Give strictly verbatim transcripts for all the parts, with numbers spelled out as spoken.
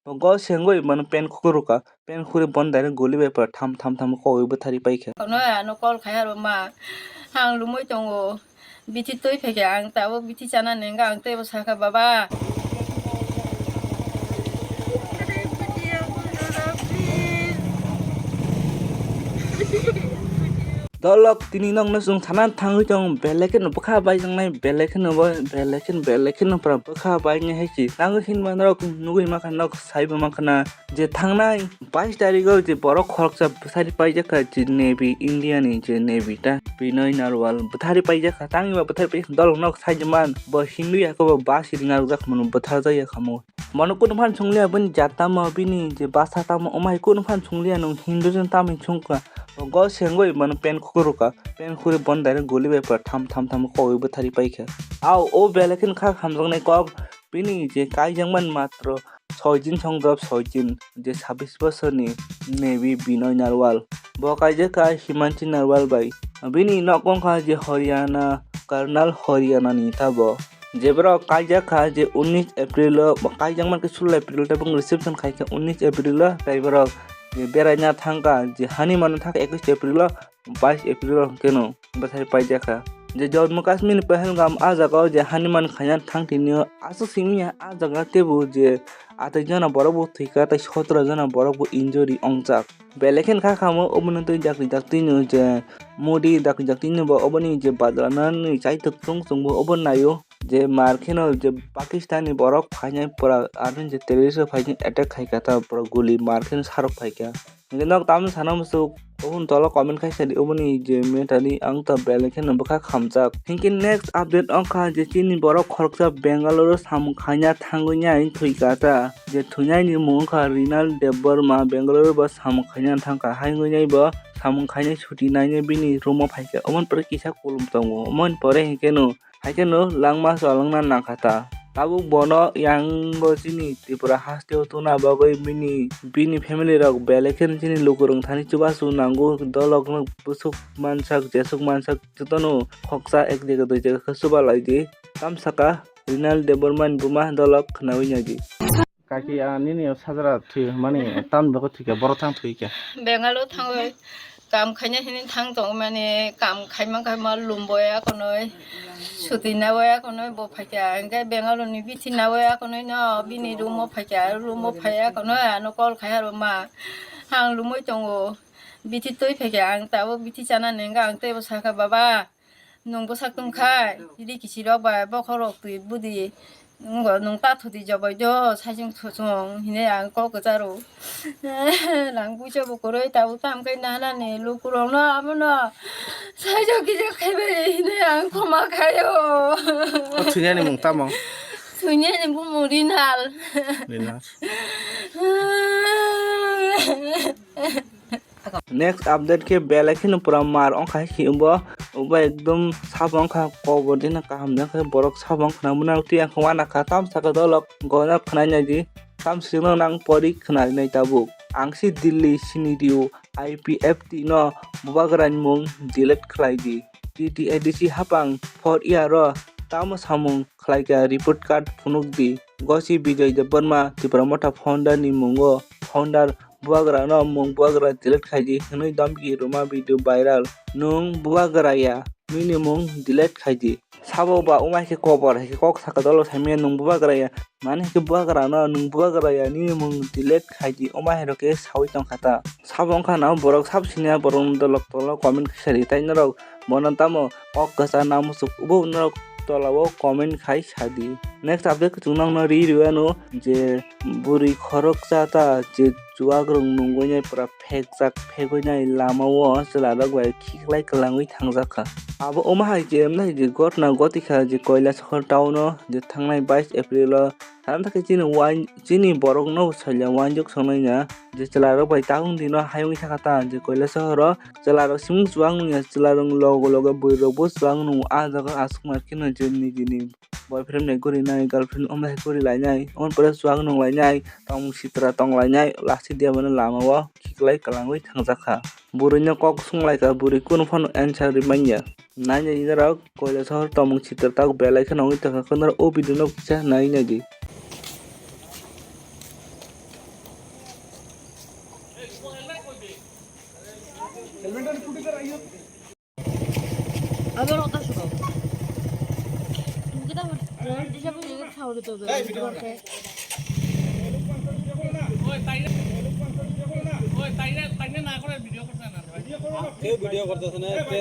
Bo go sengwi mano pen khukuru ka, pen khuri bon direct guli bai pura tham tham tham kogwi bwthari paikha. Kono ano call khai aro ma, ang lumui tongo. Bithi twi phaikha, ang tabuk bithi chana nengkha, ang teibo sakha, "Baba." Dolok tini nokno chwng sana thangwi tong, belai kheno bwkha baijaknai, belai kheno bo, belai kheno, belai kheno pura bwkha bainai hai se. Nangwi hinma norok nugwi mankha, nok saibo mankha na. Je thangnai bais tarigo je borok khoroksa bwthari paijak kha je Navy, India ni je Navy ta Binoy Narwal bwthari paijak kha, tangwi ba bwthari paijak kha, dolok nok sai je man bo Hindu ya khe bo basi ringa rwjak mano bwthar jaya kha mo. Bono kunu phan swngliya bini jat tamo bini je basa tamo omo hai kunu phan swngliya nwng Hindu jon tamo song kha. Bo go sengwi bono pen khukuru ka, pen khuri bon direct guli bai pura tham tham tham kogwi bwthari paikha. Au o belai kheno kha hamjaknai kok bini je kaijakmani matro soi din songjak soi din je sabis bosorni Navy Binoy Narwal. Bo kaijak kha Himanshi Narwal bai. Bini nok wngkha je Haryana, Karnal Haryana ni ta bo. Je borok kaijak kha je unis April o, bo kaijak mankhe sulo April tei bung reception khai kha unis April o, tei borok je beraina thangkha je honeymoon thangkha ekus April o, bais April o hwnkhe no bwthai paijak kha. Je Jammu Kashmir ni Pahalgam ah jaga o je honeymoon khaina thang tini o aswk simi ya ah jaga teibo je atwi jona borok bo thwikha tei sotro jona borok bo injury wngjak. Belai kheno kha kha mo obono tei dakti dakti no je Modi dakti dakti no bo oboni je badla nani chaitok chwng chwng bo obo naio je mar kheno je Pakistan ni borok phainai pura army je terrorist rok phainai attack khaikha ta pura guli mar kheno sarok phaikha. Hingke nok tamni sana musuk, oboni tolo comment khai sadi, oboni je mentally ang ta belai kheno bwkha khamjak. Hingke next update wngkha je chini borok khoroksa Bangalore samung khaina thangwi nai thwikha ta. Je thwinaini mung wngkha Rinal Debbarma, Bangalore bo samung khaina thangkha. Haino nai bo samung khainai chuti nainai bini room o phaikha. Oboni pore kisa kolom tongo. Oboni pore hingke no Hai kheno langma cholongna nangkha ta. Tabuk bono yango chini Tripura hasteo tungna bagwi bini, bini family rok belai kheno chini lukurok thani chubachu nango, dolokno bwswk mansak, jeswk mansak jotono khoksa ek jaga dui jaga khe chubalai di. Tamsaka Rinal Debbarmani buma dolok khwnaui naidi. Kaki, ah, nini sajra thwi mani tam dogo thwi kha, borok thang thwi kha. Bengal o thangwi kam khaina hini thang tong mani kam khaima khaima lum boya konoi, suti na boya konoi bo phaikha, hingke Bengal ni bithi na boya konoi no bini room o phaikha, room o phaiya konoi ano call khai aro ma, ang lumui tongo, bithi twi phaikha, ang tabuk bithi chana nengkha, ang teibo sakha, "Baba, nwng bwsak tongkha, ri kisi rok bai bokhorok twi budi, nwng ta thudi jobai do, saichung thuchung," hinui ang kok kwcharo. Rang puisa bo kwrwi tabuk tam khe nahanani lukurokno abono saichung kisa khaibai hinui ang khoma khaio. O thwinani mung tamo? Thwinani bumung Rinal. Rinal. Next update khe belai kheno pura mar wngkha hai se bo, bo ekdom sabo wngkha kobor dina kaham jang khe borok sabo wngkha na mwnang twi ang khe uanakha tam saka dolok gona khwnai naidi tam sino nang pori khwnai nai tabuk. Ang si Delhi sini rio I P F T no bubagra ni mung delete khlai di. T T A D C hapang four year o tamo samung khlai kha report card phunuk di. Gosi Bijoy Debbarma Tipra Motha founder ni mungo founder bubagra no mung bubagra delete khai di hwnwi domki rwma video viral. Nwng bubagra ya, nini mung delete khai di. Sabo ba wngma khe kobor hai khe kok saka dolo saimanya nwng bubagra ya. Mani khe bubagra no nwng bubagra ya, nini mung delete khai di. Wngma hai rok khe saui tong kha ta. Sabo wngkha na borok sab sini ya borok no dolok tolo comment khe sadi. Tai norok bono tamo kok kwchar na musuk ubo norok tola o comment khai sadi. Next update khe chwng nokno ri rwano je bwrwi khoroksa ta je chuwak rok nungwi nai pura phekjak phegwi nai lama o chwla rok bai khiklai kwlangwi thangjak kha. Abo wngma hai je wngma hai je gotna goti kha je Koilasahar town o je thangnai bais April o sana thangkhe chini wine chini borok no salya wine jok songnai ya je chwla rok bai tabuk dino hayung thaka ta je Koilasahar o chwla rok simung chuwak nung ya chwla rok loge loge bwrwi rok bo chuwak nung o ah jaga aswk ma kheno je nijini boyfriend bai guri nai girlfriend wng bai guri lai nai oboni pore chuwak nung lai nai tongmung sitra tong lai nai lasik dia bono lama o khiklai kwlangwi thangjak kha bwrwi no kok sung lai kha bwrwi kunu phano answer ri man ya. Nainai norok Koilasahar tongmung sitra tabuk belai kheno wngwi tongkha, kheno o video no kisa nai naidi. Helmet and scooty kar aiyo. Agar otak suka. Mungkin tahu, dia siapa juga tahu itu. Hey, video. Video করতেছে না, এতে।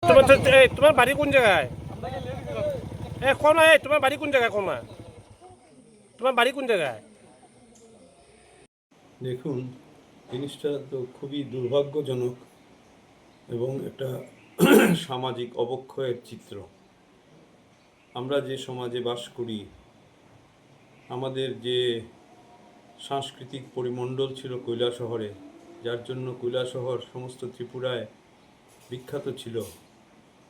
তোমার তো, এই, তোমার বাড়ি কোন জায়গায়? এ, কমা, এই, তোমার বাড়ি কোন জায়গায়, কমা? তোমার বাড়ি কোন জায়গায়? দেখুন, জিনিসটা তো খুবই দুর্ভাগ্যজনক এবং একটা সামাজিক অবক্ষয়ের চিত্র। আমরা যে সমাজে বাস করি, আমাদের যে সাংস্কৃতিক পরিমণ্ডল ছিল কৈলাসহরে, যার জন্য কৈলাসহর সমস্ত ত্রিপুরায় বিখ্যাত ছিল,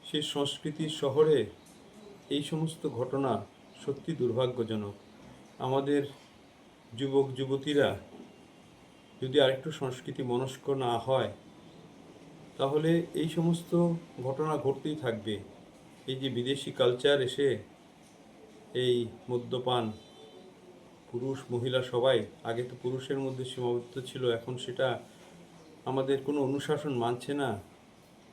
সেই সংস্কৃতির শহরে এই সমস্ত ঘটনা সত্যি দুর্ভাগ্যজনক। আমাদের যুবক যুবতীরা যদি আরেকটু সংস্কৃতি মনস্ক না হয়, তাহলে এই সমস্ত ঘটনা ঘটতেই থাকবে। এই যে বিদেশি কালচার এসে এই মদ্যপান, পুরুষ মহিলা সবাই, আগে তো পুরুষের মধ্যে সীমাবদ্ধ ছিল, এখন সেটা আমাদের কোনো অনুশাসন মানছে না।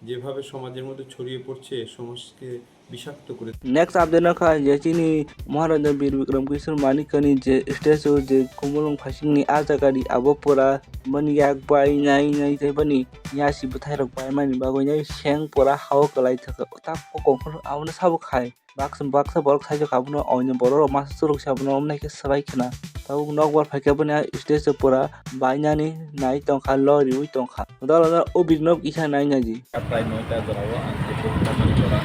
যেভাবে সমাজের মধ্যে ছড়িয়ে পড়ছে, সমাজকে বিষাক্ত করে। Next update no kha je chini Maharaja Bir Bikram Kishore Manikya ni je statue je Khumulwng Phaising ni ah jaga ni abo pura boni yak bai nai nai tei boni yasi bwthai rok bai mani bagwi nai seng pura hao kwlai thaka ta kokong abono sabo khai. Baksa, baksa borok saijak abono oini borok rok masa suruk se abono omo nai khe swbai khna. Tabuk nokbar phaikhe bini stage o pura bainani nai tongkha, loriui tongkha. Dolo no o bini nok isa nai naidi. Prai noita jorao ang khe bwkha mani jora.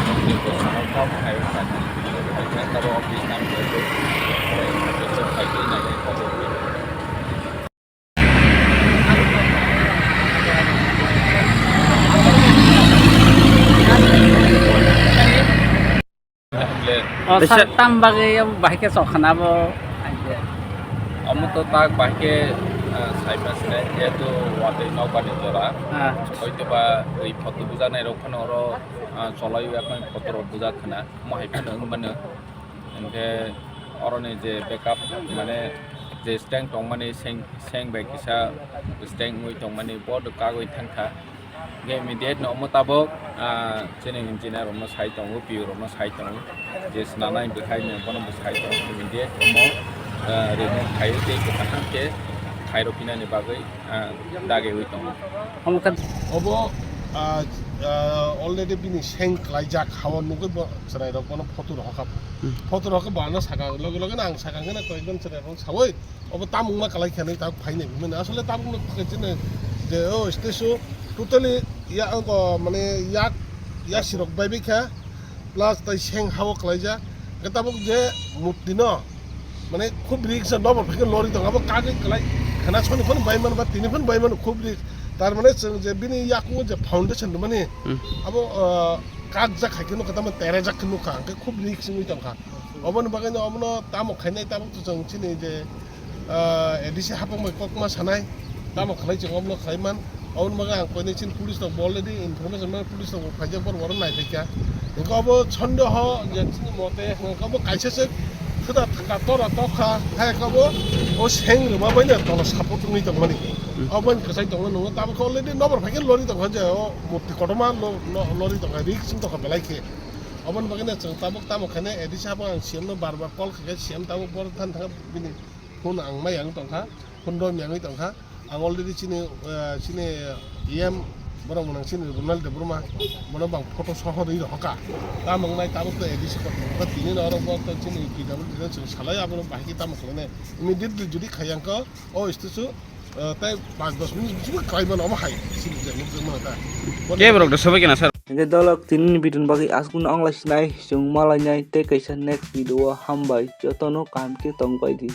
Ang khe bwsano kok khai sani. Ang khe abo office tang khe bwkha khe bwkha khai khe nai khe kotor khe. O, sir, tam bagwi omo bahai khe chokha na bo? Omo to tak bahai khe, ah, sai ma se, jehetu watwi nokbar ni jora. Ah. Hoytoba twi photo bujaknai rok phano oro, ah, cholai ya phano photo rok bujak khna, omo hai phano wng mano. Hinkhe oroni je backup, mane je stand tongmani seng, seng bai kisa stand wngwi tongmani board kagwi thangkha. Hinkhe immediate no omo tabok, ah, chini engineer rokno sai tongo, P O rokno sai tongo, je swnanai bwkhai no bono bo sai tongo, immediate omo, ah, remove khai tei kaham khe khairok hinani bagwi, ah, dagwi tongo. Omo khe obo, ah, ah, already bini seng klaijak, hao nugwi bo chwrairok bono photo rohorkha. Hmm. Photo rohorkha bo ano sakha, loge loge no ang sakha hwnkheno koyekjon chwrairok saui obo tamung ma kalai khe nai tabuk phainai hwnmani. Asole tabuk no khe chini je o statue totally ya, o, mane yak, yasirok bai bai kha. Plus tai seng hao kwlaijak. Hwnkhe tabuk je murti no, mane, khub risk se nokbar phaikhe lori tongo. Abo kagwi kwlai khna soni phano bai mano ba tini phano bai mano, khub risk. Tar mane chwng je bini yakungo je foundation rwmani, hmm, abo, ah, kakjak hai khe nukha, tamo terejak khe nukha, hwnkhe khub risk wngwi tongkha. Oboni bagwi no obono tamo khainai, tabuk to chwng chini je ah, A D C hapang bai kokma sanai, tamo khlai chwng omono khlai man. Oboni bagwi ang koinwi chini police rok bo already information mano, police rok bo phaijak, borok borok nai phaikha. Hwnkhe obo sondeho je chini mote hwnkhe obo kaisa se khwda thangkha, tora tokha, hai khe obo o seng rwma bai no tola support wngwi tongmani. Hmm. Obo bai kwchai tongma nungo, tabukhe already nokbar phaikhe lori tongkha je o murti kotorma lo-, lo-, lori tongkha, risk wng tongkha belai khe. Oboni bagwi no chwng tabuk tamo khainai A D C hapang ang C M no bar bar call khaikha, C M tabuk borok thani thangkha bini phone ang mai yang tongkha, phone rw yang tongkha. Ang already chini, eh, chini E M borok mwnang chini Ronald Debbarma, bono bang photo soho rwi rohorkha. Tamo wngnai tabuk to A D C kotor tini no oro bo to chini P W D no chwng salai abono bahai khe tamo khlainai. Immediately jodi khaiya wngkha o statue, eh, tai panch dos minute bisingo khlai mano omo hai chini je nukjak mano ta. Ke borok da sobai kena sir. Hingke dolok tini ni video ni bagwi aswkno wnglai sinai, chwng malainai tei kaisa next video o hambai jotono kaham khe tongbai di.